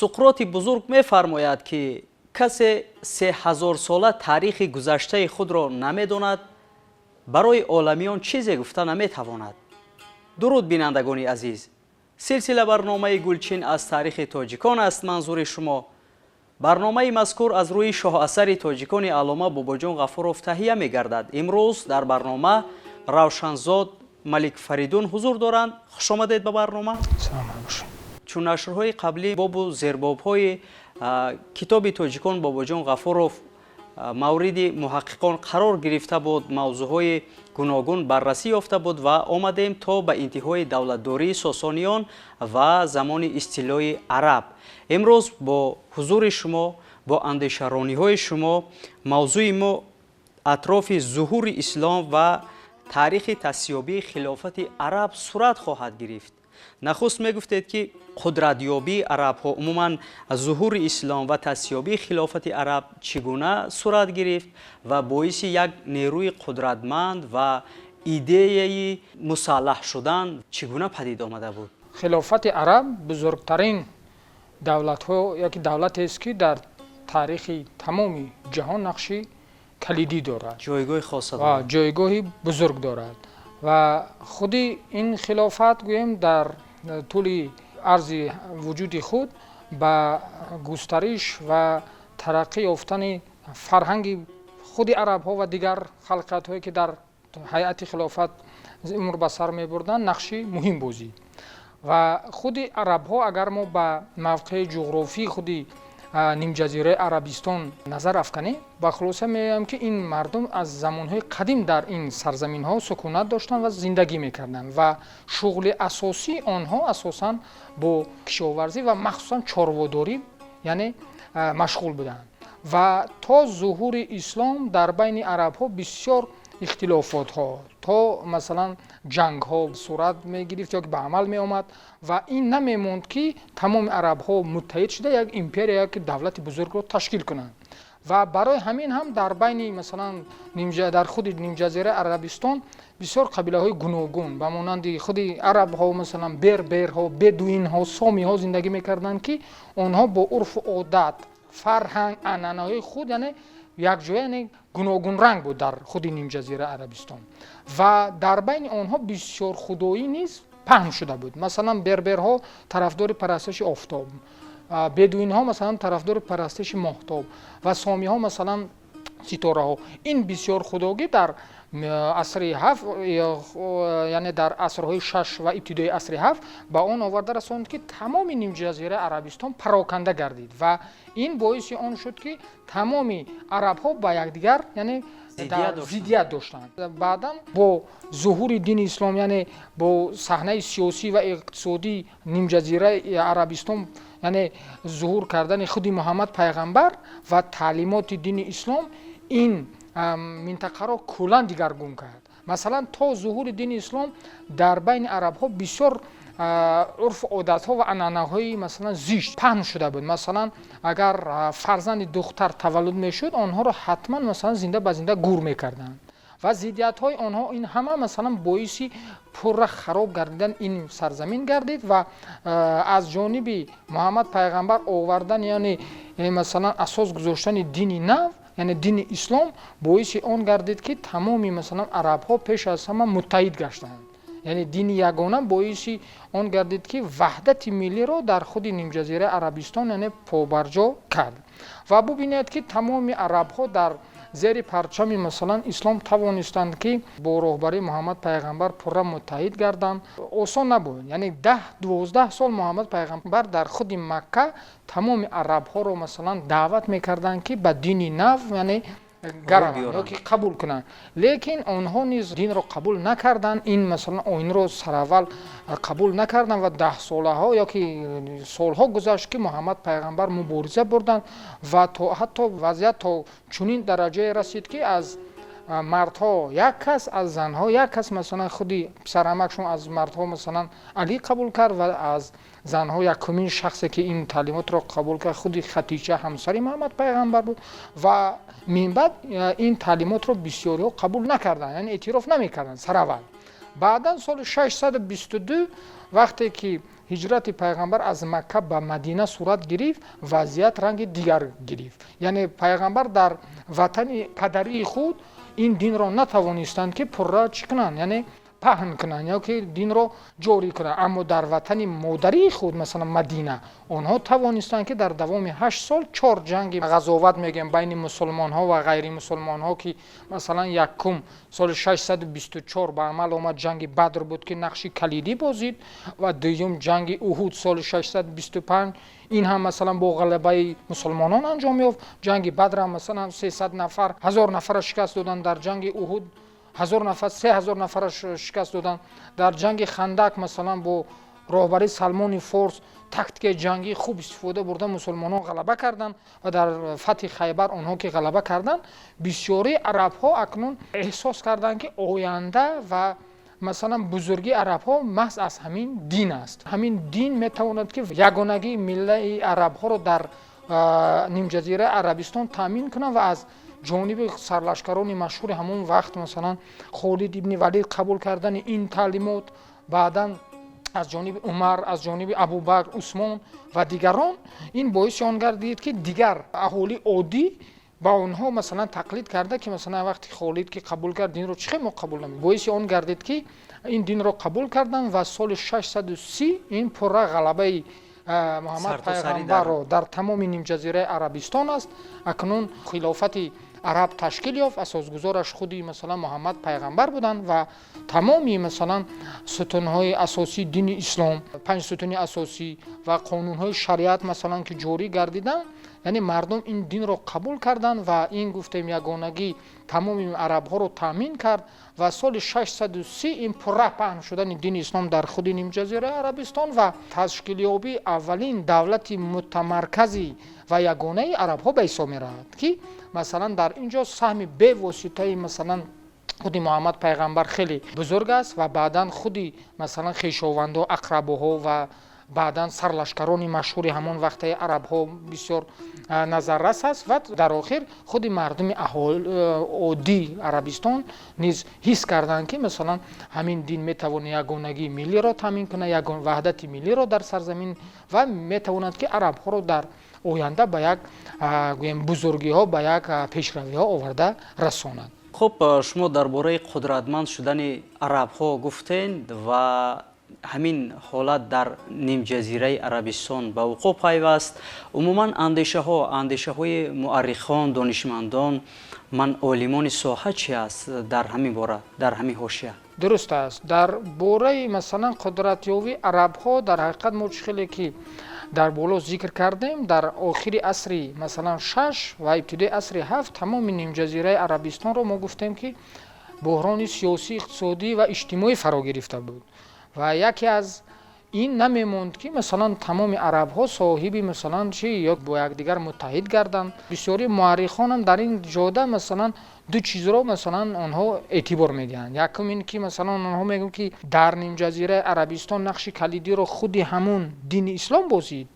Суқроти бузург мефармояд, ки касе 3000-сола таърихи гузаштаи худро намедонад, барои оламиён чизе гуфта наметавонад. Дуруд, бинандагони азиз! Силсила барномаи «Гулчин аз таърихи тоҷикон» аст манзури шумо. Барномаи мазкур аз рӯи шоҳасари тоҷикони аллома Бобоҷон Ғафуров таҳия мегардад. Имрӯз дар барнома Равшанзод Малик Фаридун ҳузур доранд. Хушомадед ба барнома. Чун нашрҳои қаблӣ бобу зербобҳои китоби тоҷикон Бобоҷон Ғафуров мавриди муҳаққиқон қарор гирифта буд, мавзӯъҳои гуногун баррасӣ ёфта буд ва омадем то ба интиҳои давлатдории Сосониён ва замони истилои араб. Имрӯз бо ҳузури шумо, бо андешарониҳои шумо мавзӯи мо атрофи зуҳури ислом ва таърихи таъсисёбии хилофати араб сурат хоҳад гирифт. Нахуст мегуфтед, ки қудратёбии арабҳо, умуман зуҳури ислом ва таъсисёбии хилофати араб чӣ гуна сурат гирифт ва боиси як нерӯи қудратманд ва идеяи мусаллаҳ шудан чӣ гуна падид омада буд? Хилофати араб бузургтарин давлатҳо яке давлатест, ки дар таърихи тамоми ҷаҳон нақши калидӣ дорад. Ҷойгоҳи хоса. Ва ҷойгоҳи бузург дорад. Ва худи ин хилофат, гӯем, дар тӯли арзи вуҷуди худ ба густариш ва тараққӣ ёфтани фарҳанги худи арабҳо ва дигар халқиятҳое, ки дар ҳайати хилофат умр ба сар мебурданд, нақши муҳим бозид. Ва худи арабҳо, агар мо ба мавқеи ҷуғрофии худи нимҷазираи Арабистон назар афканем, ба хулоса меоям, ки ин мардум аз замонҳои қадим дар ин сарзаминҳо сукунат доштанд ва зиндагӣ мекарданд ва шуғли асосии онҳо асосан бо кишоварзӣ ва махсусан чорводорӣ, яъне, машғул буданд. Ва то зуҳури ислом дар байни арабҳо бисёр ихтилофотҳо, то масалан ҷангҳо сурат мегирифт ё ки ба амал меомад ва ин намемонд, ки тамоми арабҳо муттаҳид шуда як империя, як давлати бузургро ташкил кунанд. Ва барои ҳамин ҳам дар байни, масалан, дар худи нимҷазираи Арабистон бисёр қабилаҳои гуногун, ба монанди худи арабҳо, масалан берберҳо, бедуинҳо, сомиҳо зиндагӣ мекарданд, ки онҳо бо урфу одат, фарҳанг, анъанаҳои худ, яъне якҷоя, яъне гуногунранг буд дар худи нимҷазираи Арабистон. Ва дар байни онҳо бисёр худоӣ низ паҳн шуда буд. Масалан, берберҳо тарафдори парастиши офтоб, бедуинҳо, масалан, тарафдори парастиши моҳтоб ва сомиҳо, масалан, ситораҳо. Ин бисёрхудогӣ дар асри ҳафт, яъне дар асрҳои шаш ва ибтидои асри ҳафт ба он оварда расонд, ки тамоми нимҷазираи Арабистон пароканда гардид ва ин боиси он шуд, ки тамоми арабҳо ба якдигар, яъне, зиддият доштанд. Баъдан бо зуҳури дини ислом, яъне бо саҳнаи сиёсӣ ва иқтисодии нимҷазираи Арабистон, яъне зуҳур кардани худи Муҳаммад пайғамбар ва таълимоти дини ислом ин минтақаро куллан дигаргун кард. Масалан, то зуҳури дини ислом дар байни арабҳо бисёр урфу одатҳо ва анъанаҳои, масалан, зишт паҳн шуда буд. Масалан, агар фарзанди духтар таваллуд мешуд, онҳоро ҳатман, масалан, зинда ба зинда гур мекарданд. Ва зиддиятҳои онҳо, ин ҳама, масалан, боиси пурра хароб гардидан ин сарзамин гардид. Ва аз ҷониби Муҳаммад пайғамбар овардан, яъне, масалан, асос гузоштани дини нав, яъне дини ислом, боиси он гардид, ки тамоми, масалан, арабҳо пеш аз ҳама муттаҳид гаштанд. Яъне дини ягона боиси он гардид, ки ваҳдати миллиро дар худи нимҷазираи Арабистон, яъне, побарҷо кард. Ва бубинед, ки тамоми арабҳо дар зери парчами, масалан, ислом тавонистанд, ки бо роҳбарии Муҳаммад пайғамбар пурра муттаҳид гарданд. Осон набуд, яъне 10-12 сол Муҳаммад пайғамбар дар худи Макка тамоми арабҳоро, масалан, даъват мекарданд, ки ба дини нав, яъне, гараванд ё ки қабул кунанд, лекин онҳо низ динро қабул накарданд. Ин, масалан, оинро сараввал қабул накарданд ва даҳсолаҳо ё ки солҳо гузашт, ки Муҳаммад пайғамбар мубориза бурданд ва то ҳатто вазъият то чунин дараҷае расид, ки аз мардҳо як кас, аз занҳо як кас, масалан, худи писарамакшон, аз мардҳо, масалан, Алӣ қабул кард ва аз занҳо якумин шахсе, ки ин таълимотро қабул кард, худи Хатича, ҳамсари Муҳаммад пайғамбар буд. Ва минбаъд ин таълимотро бисёриҳо қабул накарданд, яъне эътироф намекарданд сараввал. Баъдан соли 622, вақте ки Ҳиҷрати пайғамбар аз Макка ба Мадина сурат гирифт, вазъият ранги дигар гирифт. Яъне пайғамбар дар ватани падарии худ ин динро натавонистанд, ки пурра чӣ кунанд, яъне паҳн кунанд ё ки динро ҷорӣ кунанд. Аммо дар ватани модарии худ, масалан Мадина, онҳо тавонистанд, ки дар давоми 8 сол чор ҷанги ғазоват мегӯем байни мусулмонҳо ва ғайримусулмонҳо, ки масалан якум соли 624 ба амал омад, ҷанги Бадр буд, ки нақши калидӣ бозид, ва дуюм ҷанги Уҳуд соли 625, ин ҳам масалан бо ғалабаи мусулмонон анҷом ёфт. Ҷанги Бадрам масалан 300 нафар 1000 нафарро шикаст доданд. Дар ҷанги Уҳуд 1000 нафар, 3000 нафарро шикаст доданд. Дар ҷанги Хандак масалан бо роҳбарии Салмони Форс тактикаи ҷангии хуб истифода бурда, мусулмонон ғалаба карданд. Ва дар фатҳи Хайбар онҳо ки ғалаба карданд, бисёри арабҳо акнун эҳсос карданд, ки оянда ва масалан бузургии арабҳо маҳз аз ҳамин дин аст. Ҳамин дин метавонад, ки ягонагии миллаи арабҳоро дар нимҷазираи Арабистон таъмин кунад. Ва аз ҷониби сарлашкарони машҳури ҳамон вақт, масалан Холид ибни Валид, қабул кардани ин таълимот, баъдан аз ҷониби Умар, аз ҷониби Абубакр, Усмон ва дигарон, ин боиси он гардид, ки дигар аҳолии оддӣ ба онҳо масалан тақлид карда, ки масалан вақти Холид ки қабул кард динро, чӣ хел мо қабул намекунем? Боиси он гардид, ки ин динро қабул карданд. Ва соли 630 ин пурра ғалабаи Муҳаммад пайғамбарро дар тамоми нимҷазираи Арабистон аст. Акнун хилофати араб ташкил ёфт, асосгузораш худи масалан Муҳаммад пайғамбар буданд. Ва тамоми масалан сутунҳои асосии дини ислом, панҷ сутуни асосӣ ва қонунҳои шариат масалан ки ҷорӣ гардиданд, яъне мардум ин динро қабул карданд. Ва ин гуфтем ягонагӣ тамоми арабҳоро таъмин кард. Ва соли 630 ин пурра паҳн шудани дини ислом дар худи нимҷазираи Арабистон ва ташкилёбии аввалин давлати мутамарказӣ ва ягонаи арабҳо ба ҳисоб меравад, ки масалан дар ин ҷо саҳми бевоситаи масалан худи Муҳаммад пайғамбар хеле бузург аст. Ва баъдан худи масалан хешовандо, ақрабоҳо ва баъдан сарлашкарони машҳури ҳамон вақтаи арабҳо бисёр назаррас аст. Ва дар охир худи мардуми оддии Арабистон низ ҳис карданд, ки масалан ҳамин дин метавонад ягонагии миллиро таъмин кунад, ваҳдати миллиро дар сарзамин, ва метавонад, ки арабҳоро дар оянда ба як гӯем бузургиҳо, ба як пешравиҳо оварда расонад. Хуб, шумо дар бораи қудратманд шудани арабҳо гуфтед ва ҳамин ҳолат дар нимҷазираи Арабистон ба вуқӯъ пайваст. Умуман андешаҳои муаррихон, донишмандон, ман олимони соҳа чи аст дар ҳамин бора, дар ҳамин ҳошия? Дуруст аст. Дар бораи масалан қудратёбии арабҳо, дар ҳақиқат мо чӣ хеле ки дар боло зикр кардем, дар охири асри масалан шаш ва ибтидои асри ҳафт тамоми нимҷазираи Арабистонро мо гуфтем, ки буҳрони сиёсӣ, иқтисодӣ ва иҷтимоӣ фаро гирифта буд. Ва яке аз ин намемонд, ки масалан тамоми арабҳо соҳиби масалан чи ё бо якдигар муттаҳид гарданд. Бисёри муаррихонам дар ин ҷода масалан ду чизро масалан онҳо эътибор медиҳанд. Якум ин ки масалан онҳо мегӯянд, ки дар нимҷазираи Арабистон нақши калидиро худи ҳамон дини ислом бозид.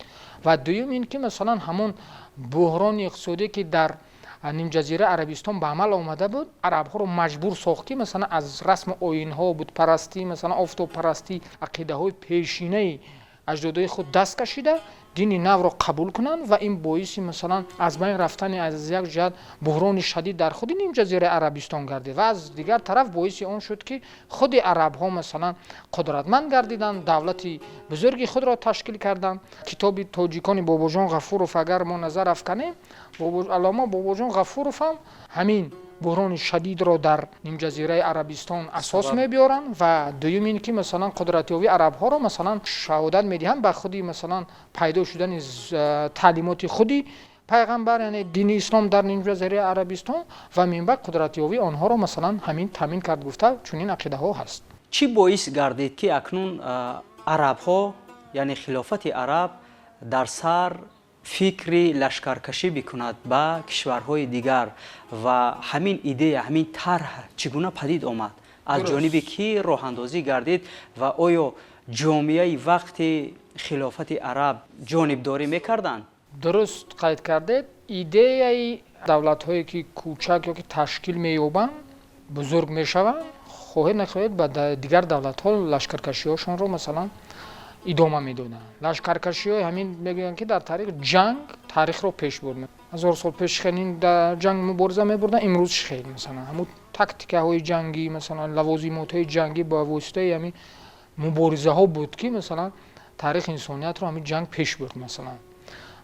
Ва дуюм ин ки масалан ҳамон буҳрони иқтисодие, ки дар нимҷазираи Арабистон ба амал омада буд, арабҳоро маҷбур сохт, ки масалан аз расму оинҳо, бутпарастӣ, масалан офтобпарастӣ, ақидаҳои пешинаи аҷдодои худ даст кашида, дини навро қабул кунанд. Ва ин боиси масалан аз байн рафтани аз як ҷиҳат буҳрони шадид дар худи нимҷазираи Арабистон гардид ва аз дигар тараф боиси он шуд, ки худи арабҳо масалан қудратманд гардиданд, давлати бузурги худро ташкил карданд. Китоби тоҷикони Бобоҷон Ғафуров агар мо назар афканем, аллома Бобоҷон Ғафуров ҳам ҳамин буҳрони шадидро дар нимҷазираи Арабистон асос мебиёранд. Ва дуюм ин ки масалан қудратёбии арабҳоро масалан шаҳодат медиҳанд ба худи масалан пайдо шудани таълимоти худи пайғамбар, яъне дини ислом дар нимҷазираи Арабистон, ва минбаъд қудратёбии онҳоро масалан ҳамин таъмин кард гуфта, чунин ақидаҳо ҳаст. Чӣ боис гардид, ки акнун арабҳо, яъне хилофати араб, дар сар фикри лашкаркашӣ бикунад ба кишварҳои дигар? Ва ҳамин идея, ҳамин тарҳ чӣ гуна падид омад, аз ҷониби кӣ роҳандозӣ гардид ва оё ҷомеаи вақти хилофати араб ҷонибдорӣ мекарданд? Дуруст қайд кардед. Идеяи давлатҳое, ки кӯчак ё ки ташкил меёбанд, бузург мешаванд, хоҳед нахоҳед ба дигар давлатҳо лашкаркашиҳошонро масалан Идома медоданд лашкаркашиҳои ҳамин. Мегӯянд, ки дар таърих ҷанг таърихро пеш бурд. 1000 сол пеш хелин дар ҷанг мубориза мебурданд, имрӯз хел масалан ҳамун тактикаҳои ҷангӣ, масалан лавозимотҳои ҷангӣ ба воситаи ҳамин муборизаҳо буд, ки масалан таърихи инсониятро ҳамин ҷанг пеш бурд. Масалан,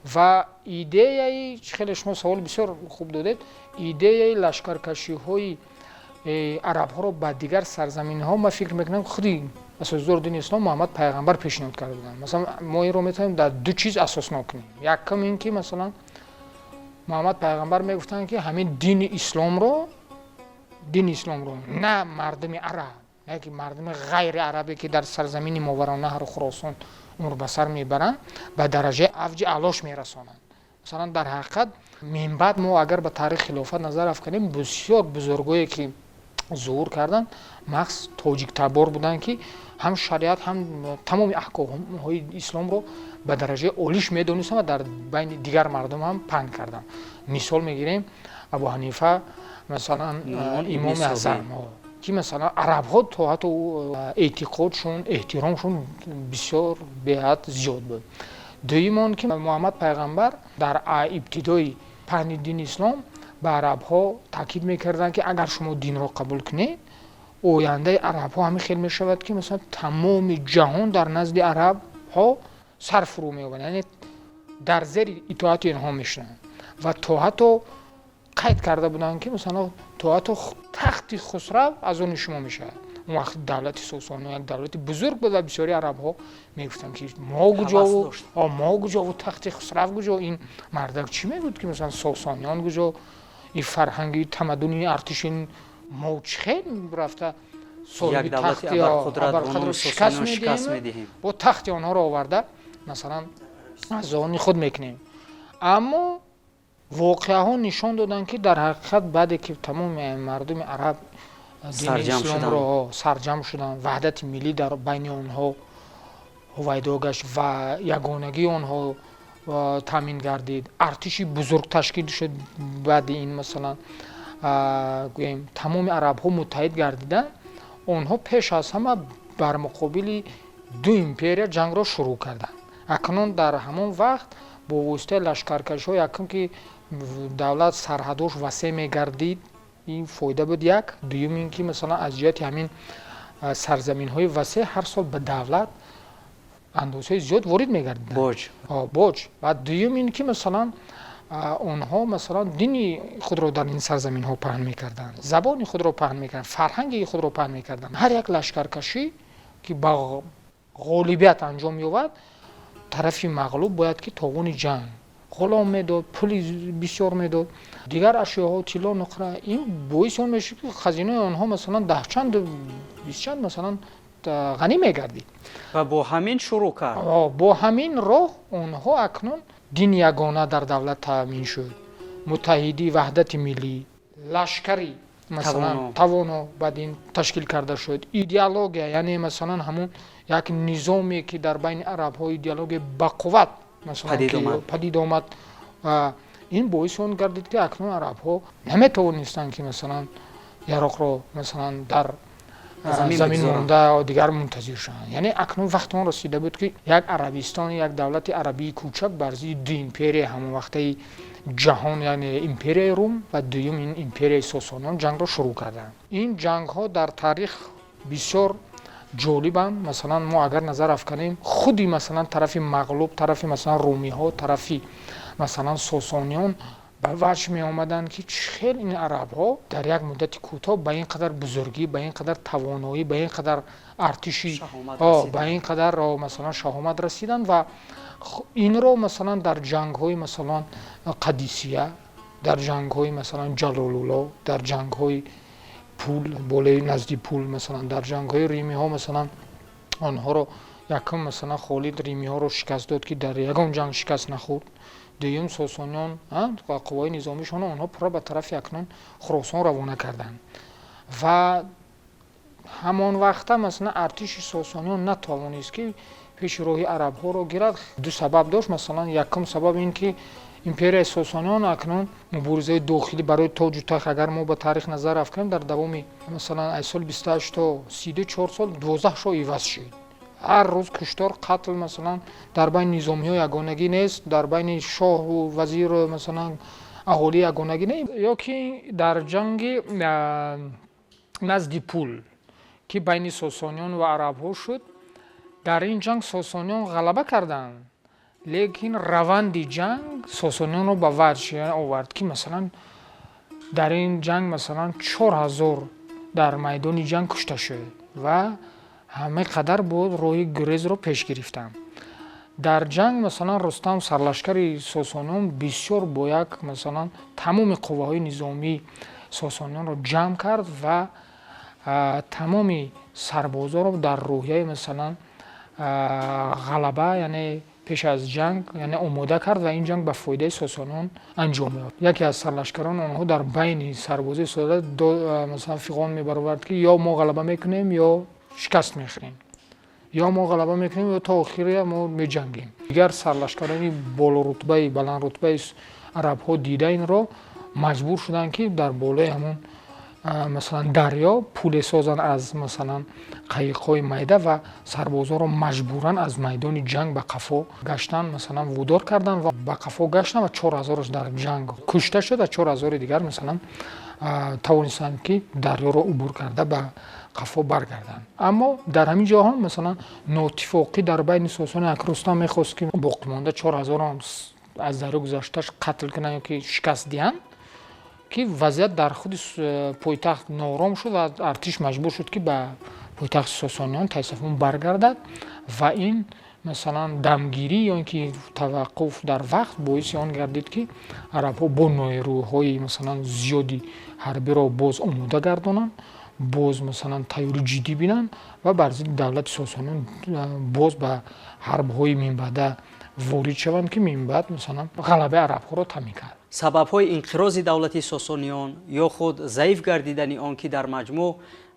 ва идеяи, хеле шумо саволи бисёр хуб додед, идеяи лашкаркашиҳои арабҳоро ба дигар сарзаминҳо, ман фикр мекунам, худи асосгузори дини ислом Муҳаммад Пайғамбар пешниҳод карда буданд. Масалан, мо инро метавонем дар ду чиз асоснок кунем. Якум ин ки масалан Муҳаммад Пайғамбар мегуфтанд, ки ҳамин дини исломро на мардуми араб, на ки мардуми ғайри арабе, ки дар сарзамини Мовароуннаҳру Хуросон умр ба сар мебаранд, ба дараҷаи авҷи аълош мерасонанд. Масалан, дар ҳақиқат, минбаъд мо агар ба таърихи хилофат назар афканем, бисёр бузургое, ки зуҳур карданд, махз тоҷиктабор буданд, ки ҳам шариат, ҳам тамоми аҳкомҳои исломро ба дараҷаи олиш медонистанд ва дар байни дигар мардум ҳам паҳн карданд. Мисол мегирем Абу Ҳанифа, масалан, Имоми Аъзам, ки масалан арабҳо то ҳатто эътиқодшон, эҳтиромшон бисёр беҳад зиёд буд. Дуюм он ки Муҳаммад Пайғамбар дар ибтидои паҳни дини ислом ба арабҳо таъкид мекарданд, ки агар шумо динро қабул кунед, ояндаи арабҳо ҳамин хел мешавад, ки масалан тамоми ҷаҳон дар назди арабҳо сар фурӯ меёбад, яъне дар зери итоати инҳо мешаванд. Ва то ҳатто қайд карда буданд, ки масалан то ҳатто тахти Хусрав аз они шумо мешавад. Он вақт давлати Сосониён як давлати бузург буд ва бисёри арабҳо мегуфтанд, ки мо куҷову тахти Хусрав куҷо? Ин мардак чӣ мегӯд, ки масалан Сосониён куҷо, ин фарҳанги, тамаддуни, артиши мо чӣ хел рафта соҳиби тахти шикаст медиҳем, бо тахти онҳоро оварда, масалан, аз они худ мекунем? Аммо воқеаҳо нишон доданд, ки дар ҳақиқат баъде ки тамоми мардуми араб дини исломро сарҷамъ шуданд, ваҳдати миллӣ дар байни онҳо ҳувайдо гашт ва ягонагии онҳо таъмин гардид, артиши бузург ташкил шуд. Баъди ин, масалан, гӯем, тамоми арабҳо муттаҳид гардиданд. Онҳо пеш аз ҳама бар муқобили ду империя ҷангро шурӯъ карданд. Акнун дар ҳамон вақт бо воситаи лашкаркашиҳо, якум ки давлат сарҳадош васеъ мегардид, ин фоида буд як. Дуюм ин ки масалан аз ҷиҳати ҳамин сарзаминҳои васеъ ҳар сол ба давлат андозҳои зиёд ворид мегардиданд, боҷ. Ва дуюм ин ки масалан онҳо масалан дини худро дар ин сарзаминҳо паҳн мекарданд, забони худро паҳн мекарданд, фарҳанги худро паҳн мекарданд. Ҳар як лашкаркашӣ, ки ба ғолибият анҷом ёбад, тарафи мағлуб бояд ки товони ҷанг ғулом медод, пули бисёр медод, дигар ашёҳо, тилло, нуқра. Ин боиси он мешуд, ки хазинаи онҳо масалан даҳчанд, бисчанд масалан ғанӣ мегардид. Ва бо ҳамин шурӯъ кард. Бо ҳамин роҳ онҳо акнун дини ягона дар давлат таъмин шуд, муттаҳидӣ, ваҳдати миллӣ, лашкари масалан тавоно ба дин ташкил карда шуд, идеология, яъне масалан ҳамун як низоме, ки дар байни арабҳо идеология бақувват падид омад. Ин боиси он гардид, ки акнун арабҳо наметавонистанд, ки масалан яроқро масалан дар замин монда, дигар мунтазир шаванд. Яъне акнун вақти он расида буд, ки як Арабистон, як давлати арабии кӯчак бар зидди ду империя ҳамон вақтаи ҷаҳон, яъне империяи Рум ва дуюм ин империяи Сосониён, ҷангро шурӯъ карданд. Ин ҷангҳо дар таърих бисёр ҷолибанд. Масалан, мо агар назар афканем, худи масалан тарафи мағлуб, тарафи масалан румиҳо, тарафи масалан сосониён ба ваҷҳ меомаданд, ки чӣ хел ин арабҳо дар як муддати кӯтоҳ ба ин қадар бузургӣ, ба ин қадар тавоноӣ, ба ин қадар артиши, ба ин қадар масалан шаҳомат расиданд. Ва инро масалан дар ҷангҳои масалан Қадисия, дар ҷангҳои масалан Ҷалолулло, дар ҷангҳои Пул, болои назди Пул, масалан дар ҷангҳои римиҳо, масалан онҳоро якум масалан Холид римиҳоро шикаст дод, ки дар ягон ҷанг шикаст нахӯрд. Дуюм, сосониён ва қувваи низомишон онҳо пурра ба тарафи акнун Хуросон равона карданд. Ва ҳамон вақта масалан артиши сосониён натавонист, ки пеши роҳи арабҳоро гирад. Ду сабаб дошт. Масалан, якум сабаб ин ки империяи сосониён акнун муборизаи дохилӣ барои тоҷу тахт. Агар мо ба таърих назар афканем, дар давоми масалан аз соли 28 то 34 сол 12 шоҳ иваз шуд. Ҳар рӯз куштор, қатл, масалан, дар байни низомиҳо ягонагӣ нест, дар байни шоҳу вазиру, масалан, аҳолӣ ягонагӣ не. Ё ки дар ҷанги назди пул, ки байни сосониён ва арабҳо шуд, дар ин ҷанг сосониён ғалаба карданд, лекин раванди ҷанг сосониёнро ба ваҷд овард, ки, масалан, дар ин ҷанг, масалан, 4000 дар майдони ҷанг кушта шуд ва ҳамаи қадар боз роҳи гурезро пеш гирифтанд. Дар ҷанг, масалан, Рустам, сарлашкари сосониён, бисёр бо як, масалан, тамоми қувваҳои низомии сосониёнро ҷамъ кард ва тамоми сарбозоро дар рӯҳияи, масалан, ғалаба, яъне пеш аз ҷанг, яъне омода кард ва ин ҷанг ба фоидаи сосониён анҷом ёфт. Яке аз сарлашкарони онҳо дар байни сарбозои масалан, фиғон мебаровард, ки ё мо ғалаба мекунем, ё шикаст мехӯрем, ё мо ғалаба мекунем, ё то охире мо меҷангем. Дигар сарлашкарони болорутбаи, баландрутбаи арабҳо дида инро, маҷбур шуданд, ки дар болои ҳамон, масалан, дарё пуле созанд аз, масалан, қайиқҳои майда ва сарбозонро маҷбуран аз майдони ҷанг ба қафо гаштан, масалан, водор карданд ва ба қафо гаштанд ва 4000-аш дар ҷанг кушта шуд ва 4000-и дигар, масалан, тавонистанд, ки дарёро убур карда ба қафо баргарданд. Аммо дар ҳамин ҷо ҳам, масалан, ноттифоқӣ дар байни сосониён, як Рустам мехост, ки боқимонда 4000-ам аз дарё гузашташ қатл кунанд ё ки шикаст диҳанд, ки вазъият дар худи пойтахт ноором шуд ва артиш маҷбур шуд, ки ба пойтахти сосониён Тайсафон баргардад. Ва ин, масалан, дамгирӣ ё ин ки таваққуф дар вақт боиси он гардид, ки арабҳо бо нерӯҳои, масалан, зиёди ҳарбиро боз омода гардонанд, боз, масалан, тайёри ҷиддӣ бинанд ва бар зидди давлати сосониён боз ба ҳарбҳои минбаъда ворид шаванд, ки минбаъд, масалан, ғалабаи арабҳоро таъмин кард. Сабабҳои инқирози давлати сосониён ё худ заиф гардидани он, ки дар маҷмӯъ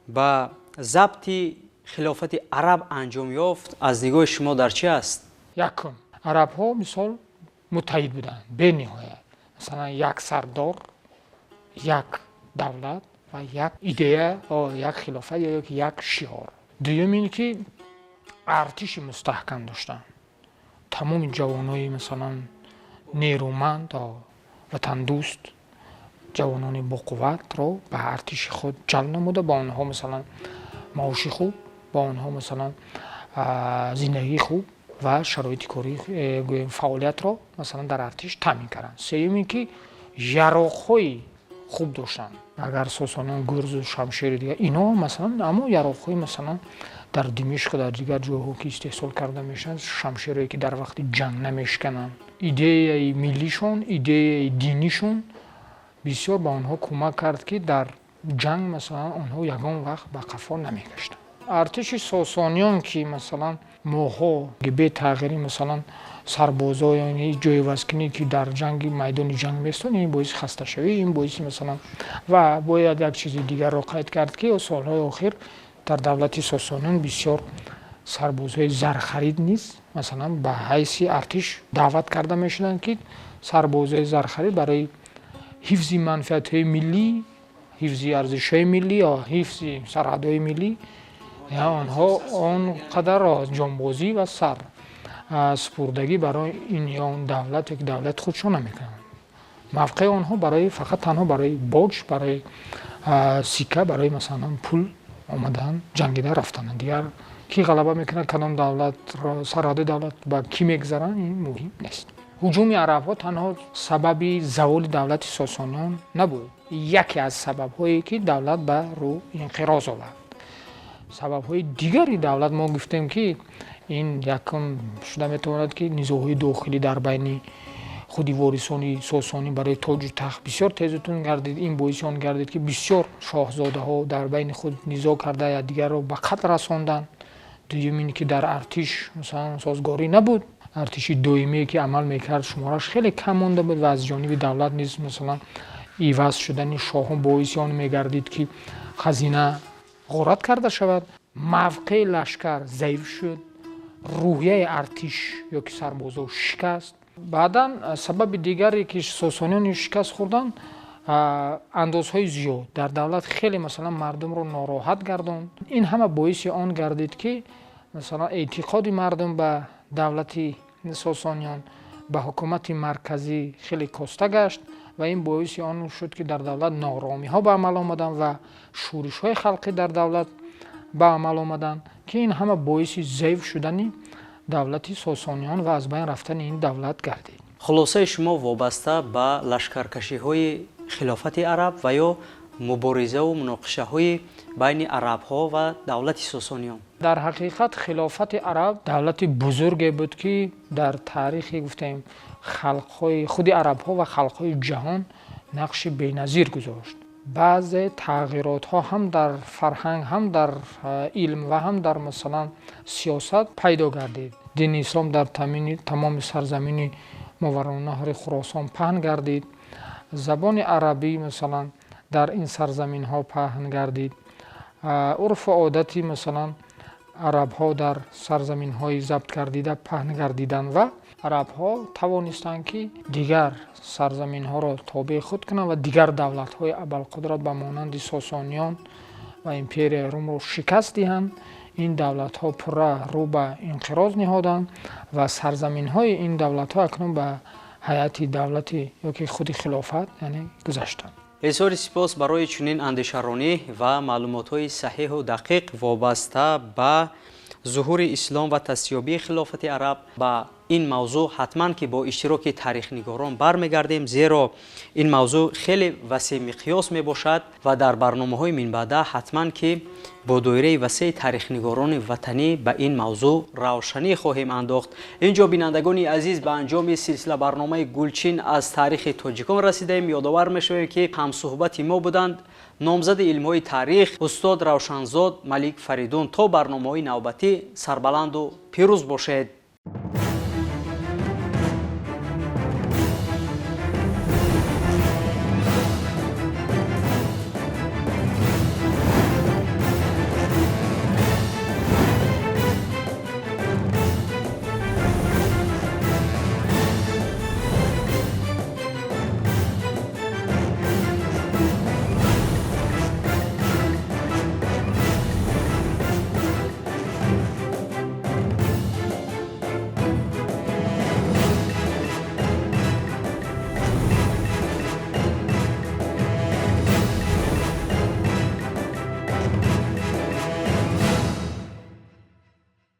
ба забти хилофати араб анҷом ёфт, аз нигоҳи шумо дар чӣ аст? Якум, арабҳо, мисол, муттаҳид буданд бениҳоят, масалан, як сардор, як давлат ва як идея, як хилофат ё як шиор. Дуюм ин ки артиши мустаҳкам доштанд, тамоми ҷавонои, масалан, нерӯманд, ватандӯст, ҷавонони боқувватро ба артиши худ ҷалб намуда, ба онҳо, масалан, маоши хуб, ба онҳо, масалан, зиндагии хуб ва шароити корӣ, гӯем, фаъолиятро, масалан, дар артиш таъмин карданд. Сеюм ин ки яроқҳои хуб доштанд. Агар сосониён гурзу шамшери дигар ино, масалан, аммо яроқҳои, масалан, дар Димишқ, дар дигар ҷойҳо, ки истеҳсол карда мешаванд, шамшерое, ки дар вақти ҷанг намешкананд. Идеяи миллишон, идеяи динишон бисёр ба онҳо кӯмак кард, ки дар ҷанг, масалан, онҳо ягон вақт ба қафо намегаштанд. Артиши сосониён, ки, масалан, моҳҳо бетағйирӣ, масалан, сарбозо яъне ҷойвазкунӣ, ки дар ҷанги майдони ҷанг местод, ин боиси хасташавӣ, ин боиси, масалан. Ва бояд як чизи дигарро қайд кард, ки солҳои охир дар давлати сосониён бисёр сарбозҳои зархарид низ, масалан, ба ҳайси артиш даъват карда мешуданд, ки сарбозҳои зархарид барои ҳифзи манфиатҳои миллӣ, ҳифзи арзишҳои миллӣ ё ҳифзи сарҳадҳои миллӣ онҳо он қадар ҷонбозӣ ва сар супурдагӣ барои ин ё он давлат ё ки давлати худшон намекунанд. Мавқеи онҳо барои фақат танҳо барои боҷ, барои сикка, барои, масалан, пул омадан, ҷангида рафтананд. Дигар кӣ ғалаба мекунад, кадом давлат, сарҳади давлат ба кӣ мегузаранд, ин муҳим нест. Ҳуҷуми арабҳо танҳо сабаби заволи давлати сосониён набуд, яке аз сабабҳое, ки давлат ба рӯ инқироз овард. Сабабҳои дигари давлат мо гуфтем, ки ин якум шуда метавонад, ки низоъҳои дохилӣ дар байни худи ворисони сосонӣ барои тоҷу тахт бисёр тезу тунд гардид. Ин боиси он гардид, ки бисёр шоҳзодаҳо дар байни худ низоъ карда, якдигарро ба қатл расонданд. Дуюм ин ки дар артиш, масалан, созгорӣ набуд. Артиши доимие, ки амал мекард, шумораш хеле кам монда буд ва аз ҷониби давлат низ, масалан, иваз шудани шоҳон боиси он мегардид, ки хазина ғорат карда шавад. Мавқеи лашкар заиф шуд, рӯҳияи артиш ё ки сарбозо шикаст. Баъдан сабаби дигаре, ки сосониён шикаст хӯрданд, андозҳои зиёд дар давлат хеле, масалан, мардумро нороҳат гардонд. Ин ҳама боиси он гардид, ки Масалан, эътиқоди мардум ба давлати Сосониён, ба ҳукумати марказӣ хеле коста гашт ва ин боиси он шуд, ки дар давлат нооромиҳо ба амал омаданд ва шӯришҳои халқӣ дар давлат ба амал омаданд, ки ин ҳама боиси заиф шудани давлати Сосониён ва аз байн рафтани ин давлат гардид. Хулосаи шумо вобаста ба лашкаркашиҳои хилофати араб ва ё муборизаву муноқишаҳои байни арабҳо ва давлати Сосониён? Дар ҳақиқат, хилофати араб давлати бузурге буд, ки дар таърихи, гуфтем, халқҳои худи арабҳо ва халқҳои ҷаҳон нақши беназир гузошт. Баъзе тағйиротҳо ҳам дар фарҳанг, ҳам дар илм ва ҳам дар, масалан, сиёсат пайдо гардид. Дини ислом дар тамоми сарзамини Мовароуннаҳри Хуросон паҳн гардид. Забони арабӣ, масалан, дар ин сарзаминҳо паҳн гардид. Урфу одати, масалан, арабҳо дар сарзаминҳои забт гардида паҳн гардиданд ва арабҳо тавонистанд, ки дигар сарзаминҳоро тобеи худ кунанд ва дигар давлатҳои абарқудрат ба монанди Сосониён ва империяи Румро шикаст диҳанд. Ин давлатҳо пурра рӯ ба инқироз ниҳоданд ва сарзаминҳои ин давлатҳо акнун ба ҳайати давлати ёки худи хилофат, яъне, гузаштанд. Изҳори сипос барои чунин андешаронӣ ва маълумотҳои саҳиҳу дақиқ вобаста ба зуҳури ислом ва таъсисёбии хилофати араб. Ба ин мавзӯъ ҳатман ки бо иштироки таърихнигорон бармегардем, зеро ин мавзӯъ хеле васеъмиқёс мебошад ва дар барномаҳои минбаъда ҳатман ки бо доираи васеи таърихнигорони ватанӣ ба ин мавзӯъ равшанӣ хоҳем андохт. Инҷо, бинандагони азиз, ба анҷоми силсила барномаи «Гулчин аз таърихи тоҷикон» расидаем. Ёдовар мешавем, ки ҳамсуҳбати мо буданд номзади илмҳои таърих устод Равшанзод Малик Фаридун. То барномаҳои навбатӣ сарбаланду пирӯз бошед.